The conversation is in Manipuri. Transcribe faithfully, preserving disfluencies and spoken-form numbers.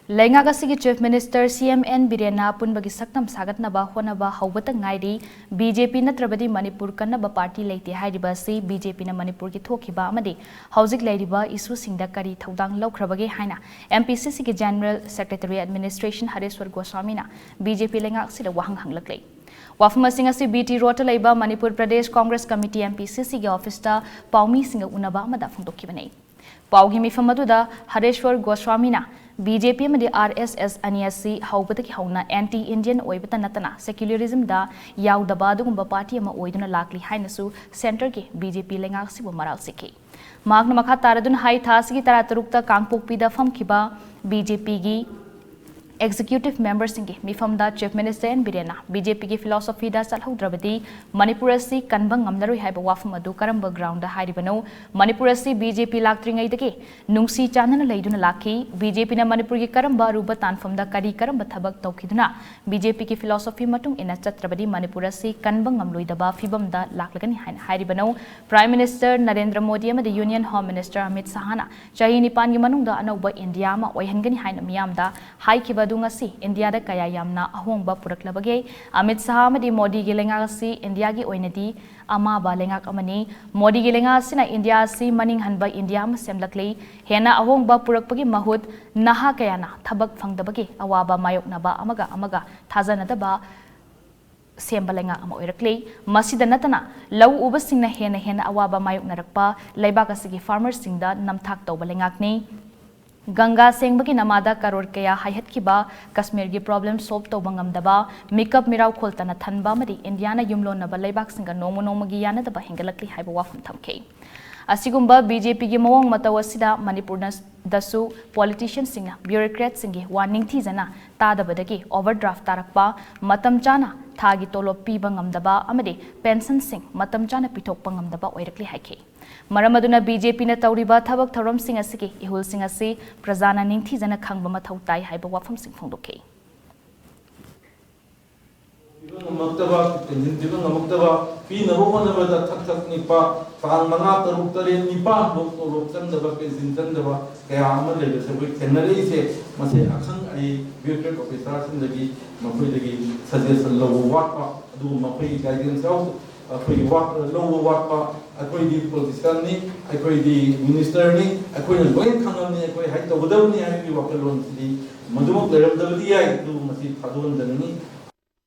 ꯂꯩꯉꯥꯛ ꯑꯁꯤꯒꯤ Chief Minister C M N ꯕꯤꯔꯦꯟꯅ ꯑꯄꯨꯟꯕꯒꯤ ꯁꯛꯇꯝ ꯁꯥꯒꯠꯅꯕ ꯍꯣꯠꯅꯕ ꯍꯧꯕꯇ ꯉꯥꯏꯔꯤ꯫ B J P ꯅꯠꯇ꯭ꯔꯕꯗꯤ ꯃꯅꯤꯄꯨꯔ ꯀꯟꯅꯕ party ꯂꯩꯇꯦ ꯍꯥꯏꯔꯤꯕ ꯑꯁꯤ B J Pꯅ ꯃꯅꯤꯄꯨꯔꯒꯤ ꯊꯣꯛꯈꯤꯕ ꯑꯃꯗꯤ ꯍꯧꯖꯤꯛ ꯂꯩꯔꯤꯕ issueꯁꯤꯡꯗ ꯀꯔꯤ ꯊꯧꯗꯥꯡ ꯂꯧꯈ꯭ꯔꯕꯒꯦ ꯍꯥꯏꯅ M P C Cꯒꯤ General Secretary Administration ꯍꯔꯦꯁ꯭ꯋꯔ ꯒꯣꯁ꯭ꯋꯥꯃꯤꯅ B J P ꯂꯩꯉꯥꯛꯁꯤꯗ ꯋꯥꯍꯪ ꯍꯪꯂꯛꯂꯦ꯫ ꯋꯥꯐꯝꯁꯤꯡ ꯑꯁꯤ B T Roadꯇ ꯂꯩꯕ Manipur Pradesh Congress Committee, M P C Cꯒꯤ officeꯇ ꯄꯥꯎꯃꯤꯁꯤꯡꯒ ꯎꯅꯕ ꯑꯃꯗ ꯐꯣꯡꯗꯣꯛꯈꯤꯕꯅꯤ꯫ ꯄꯥꯎꯒꯤ ꯃꯤꯐꯝ ꯑꯗꯨꯗ ꯍꯔꯦꯁ꯭ꯋꯔ ꯒꯣꯁ꯭ꯋꯥꯃꯤꯅ B J P ꯑꯃꯗꯤ R S S ꯑꯅꯤ ꯑꯁꯤ ꯍꯧꯕꯗꯒꯤ ꯍꯧꯅ anti Indian ꯑꯣꯏꯕꯇ ꯅꯠꯇꯅ secularismꯗ ꯌꯥꯎꯗꯕ ꯑꯗꯨꯒꯨꯝꯕ party ꯑꯃ ꯑꯣꯏꯗꯨꯅ ꯂꯥꯛꯂꯤ ꯍꯥꯏꯅꯁꯨ centreꯒꯤ B J P ꯂꯩꯉꯥꯛ ꯑꯁꯤꯕꯨ ꯃꯔꯥꯜ ꯁꯤꯈꯤ꯫ ꯃꯍꯥꯛꯅ ꯃꯈꯥ ꯇꯥꯔꯗꯨꯅ ꯍꯥꯏ, ꯊꯥ ꯑꯁꯤꯒꯤ ꯇꯔꯥꯇꯔꯨꯛꯇ ꯀꯥꯡꯄꯣꯛꯄꯤꯗ ꯐꯝꯈꯤꯕ B J Pꯒꯤ executive memberꯁꯤꯡꯒꯤ ꯃꯤꯐꯝꯗ Chief Minister N ꯕꯤꯔꯦꯟꯅ B J Pꯒꯤ philosophyꯗ ꯆꯠꯍꯧꯗ꯭ꯔꯕꯗꯤ Manipur ꯑꯁꯤ ꯀꯟꯕ ꯉꯝꯂꯔꯣꯏ ꯍꯥꯏꯕ ꯋꯥꯐꯝ ꯑꯗꯨ ꯀꯔꯝꯕ groundꯗ ꯍꯥꯏꯔꯤꯕꯅꯣ? ꯃꯅꯤꯄꯨꯔ ꯑꯁꯤ B J P ꯂꯥꯛꯇ꯭ꯔꯤꯉꯩꯗꯒꯤ ꯅꯨꯡꯁꯤ ꯆꯥꯟꯅꯅ ꯂꯩꯗꯨꯅ ꯂꯥꯛꯈꯤ꯫ B J Pꯅ ꯃꯅꯤꯄꯨꯔꯒꯤ ꯀꯔꯝꯕ ꯑꯔꯨꯕ ꯇꯥꯟꯐꯝꯗ ꯀꯔꯤ ꯀꯔꯝꯕ ꯊꯕꯛ ꯇꯧꯈꯤꯗꯨꯅ B J Pꯒꯤ philosophy ꯃꯇꯨꯡ ꯏꯟꯅ ꯆꯠꯇ꯭ꯔꯕꯗꯤ ꯃꯅꯤꯄꯨꯔ ꯑꯁꯤ ꯀꯟꯕ ꯉꯝꯂꯣꯏꯗꯕ ꯐꯤꯕꯝꯗ ꯂꯥꯛꯂꯒꯅꯤ ꯍꯥꯏꯅ ꯍꯥꯏꯔꯤꯕꯅꯣ? Prime Minister ꯅꯔꯦꯟꯗ꯭ꯔ ꯃꯣꯗꯤ ꯑꯃꯗꯤ Union Home Minister ꯑꯃꯤꯠ ꯁꯍꯥꯅ ꯆꯍꯤ ꯅꯤꯄꯥꯟꯒꯤ ꯃꯅꯨꯡꯗ ꯑꯅꯧꯕ ꯏꯟꯗꯤꯌꯥ ꯑꯃ ꯑꯣꯏꯍꯟꯒꯅꯤ ꯍꯥꯏꯅ ꯃꯤꯌꯥꯝꯗ ꯍꯥꯏꯈꯤꯕ ꯑꯗꯨ ꯉꯁꯤ ꯏꯟꯗꯤꯌꯥꯗ ꯀꯌꯥ ꯌꯥꯝꯅ ꯑꯍꯣꯡꯕ ꯄꯨꯔꯛꯂꯕꯒꯦ? ꯑꯃꯤꯠ ꯁꯍꯥ ꯑꯃꯗꯤ ꯃꯣꯗꯤꯒꯤ ꯂꯩꯉꯥꯛ ꯑꯁꯤ ꯏꯟꯗꯤꯌꯥꯒꯤ ꯑꯣꯏꯅꯗꯤ ꯑꯃꯥꯕ ꯂꯩꯉꯥꯛ ꯑꯃꯅꯤ꯫ ꯃꯣꯗꯤꯒꯤ ꯂꯩꯉꯥꯛ ꯑꯁꯤꯅ ꯏꯟꯗꯤꯌꯥ ꯑꯁꯤ ꯃꯅꯤꯡ ꯍꯟꯕ ꯏꯟꯗꯤꯌꯥ ꯑꯃ ꯁꯦꯝꯂꯛꯂꯤ꯫ ꯍꯦꯟꯅ ꯑꯍꯣꯡꯕ ꯄꯨꯔꯛꯄꯒꯤ ꯃꯍꯨꯠ ꯅꯍꯥ ꯀꯌꯥꯅ ꯊꯕꯛ ꯐꯪꯗꯕꯒꯤ ꯑꯋꯥꯕ ꯃꯥꯌꯣꯛꯅꯕ ꯑꯃꯒ ꯑꯃꯒ ꯊꯥꯖꯅꯗꯕ ꯁꯦꯝꯕ ꯂꯩꯉꯥꯛ ꯑꯃ ꯑꯣꯏꯔꯛꯂꯤ꯫ ꯃꯁꯤꯗ ꯅꯠꯇꯅ ꯂꯧ ꯎꯕꯁꯤꯡꯅ ꯍꯦꯟꯅ ꯍꯦꯟꯅ ꯑꯋꯥꯕ ꯃꯥꯌꯣꯛꯅꯔꯛꯄ ꯂꯩꯕꯥꯛ ꯑꯁꯤꯒꯤ farmerꯁꯤꯡꯗ ꯅꯝꯊꯥꯛ ꯇꯧꯕ ꯂꯩꯉꯥꯛꯅꯤ꯫ ꯒꯪꯒꯥ ꯁꯦꯡꯕꯒꯤ ꯅꯃꯥꯗ ꯀꯔꯣꯔ ꯀꯌꯥ ꯍꯥꯏꯍꯠꯈꯤꯕ, ꯀꯁꯃꯤꯔꯒꯤ problem solve ꯇꯧꯕ ꯉꯝꯗꯕ, ꯃꯤꯀꯞ ꯃꯤꯔꯥꯎ ꯈꯣꯜꯇꯅ ꯊꯟꯕ ꯑꯃꯗꯤ ꯏꯟꯗꯤꯌꯥꯅ ꯌꯨꯝꯂꯣꯟꯅꯕ ꯂꯩꯕꯥꯛꯁꯤꯡꯒ ꯅꯣꯡꯃ ꯅꯣꯡꯃꯒꯤ ꯌꯥꯅꯗꯕ ꯍꯦꯟꯒꯠꯂꯛꯂꯤ ꯍꯥꯏꯕ ꯋꯥꯐꯝ ꯊꯝꯈꯤ꯫ ꯑꯁꯤꯒꯨꯝꯕ B J Pꯒꯤ ꯃꯑꯣꯡ ꯃꯇꯧ ꯑꯁꯤꯗ ꯃꯅꯤꯄꯨꯔꯗꯁꯨ politicianꯁꯤꯡꯅ bureaucratꯁꯤꯡꯒꯤ ꯋꯥ ꯅꯤꯡꯊꯤꯖꯅ ꯇꯥꯗꯕꯗꯒꯤ overdraft ꯇꯥꯔꯛꯄ, ꯃꯇꯝ ꯆꯥꯅ ꯊꯥꯒꯤ ꯇꯣꯂꯣꯞ ꯄꯤꯕ ꯉꯝꯗꯕ ꯑꯃꯗꯤ pensionꯁꯤꯡ ꯃꯇꯝ ꯆꯥꯅ ꯄꯤꯊꯣꯛꯄ ꯉꯝꯗꯕ ꯑꯣꯏꯔꯛꯂꯤ ꯍꯥꯏꯈꯤ꯫ ꯃꯔꯝ ꯑꯗꯨꯅ B J Pꯅ ꯇꯧꯔꯤꯕ ꯊꯕꯛ ꯊꯧꯔꯝꯁꯤꯡ ꯑꯁꯤꯒꯤ ꯏꯍꯨꯜꯁꯤꯡ ꯑꯁꯤ ꯄ꯭ꯔꯖꯥꯅ ꯅꯤꯡꯊꯤꯖꯅ ꯈꯪꯕ ꯃꯊꯧ ꯇꯥꯏ ꯍꯥꯏꯕ ꯋꯥꯐꯝꯁꯤꯡ ꯐꯣꯡꯗꯣꯛꯈꯤ꯫ ꯉꯝꯃꯛꯇꯕ, ꯄꯦꯟꯁꯤꯟ ꯄꯤꯕ ꯉꯝꯃꯛꯇꯕ, ꯄꯤꯅꯕ ꯍꯣꯠꯅꯕꯗ ꯊꯛ ꯊꯛ ꯅꯤꯛꯄ, ꯇꯥꯡ ꯃꯉꯥ, ꯇꯔꯨꯛ, ꯇꯔꯦꯠ, ꯅꯤꯄꯥꯟ ꯐꯥꯎ ꯇꯣꯂꯣꯞ ꯆꯪꯗꯕ, ꯄꯦꯟꯁꯤꯟ ꯆꯪꯗꯕ ꯀꯌꯥ ꯑꯃ ꯂꯩꯕꯁꯦ ꯑꯩꯈꯣꯏ ꯊꯦꯡꯅꯔꯛꯏꯁꯦ꯫ ꯃꯁꯤ ꯑꯈꯪ ꯑꯍꯩ bureaucratic officerꯁꯤꯡꯗꯒꯤ, ꯃꯈꯣꯏꯗꯒꯤ suggestion ꯂꯧꯕ ꯋꯥꯠꯄ, ꯑꯗꯨꯒꯨꯝꯕ ꯑꯩꯈꯣꯏꯒꯤ guidance ꯌꯥꯎ-, ꯑꯩꯈꯣꯏꯒꯤ ꯋꯥꯠ-, ꯂꯧꯕ ꯋꯥꯠꯄ, ꯑꯩꯈꯣꯏꯗꯤ politicianꯅꯤ, ꯑꯩꯈꯣꯏꯗꯤ ministerꯅꯤ, ꯑꯩꯈꯣꯏꯅ ꯂꯣꯏ ꯈꯪꯉꯝꯅꯤ, ꯑꯩꯈꯣꯏ ꯍꯥꯏ ꯇꯧꯒꯗꯕꯅꯤ ꯍꯥꯏꯕꯒꯤ ꯋꯥꯈꯜꯂꯣꯟꯁꯤꯗꯤ ꯃꯗꯨꯃꯛ ꯂꯩꯔꯝꯗꯕꯗꯤ ꯌꯥꯏ, ꯑꯗꯨꯕꯨ ꯃꯁꯤ ꯊꯥꯗꯣꯛꯍꯟꯖꯅꯤꯡꯉꯤ꯫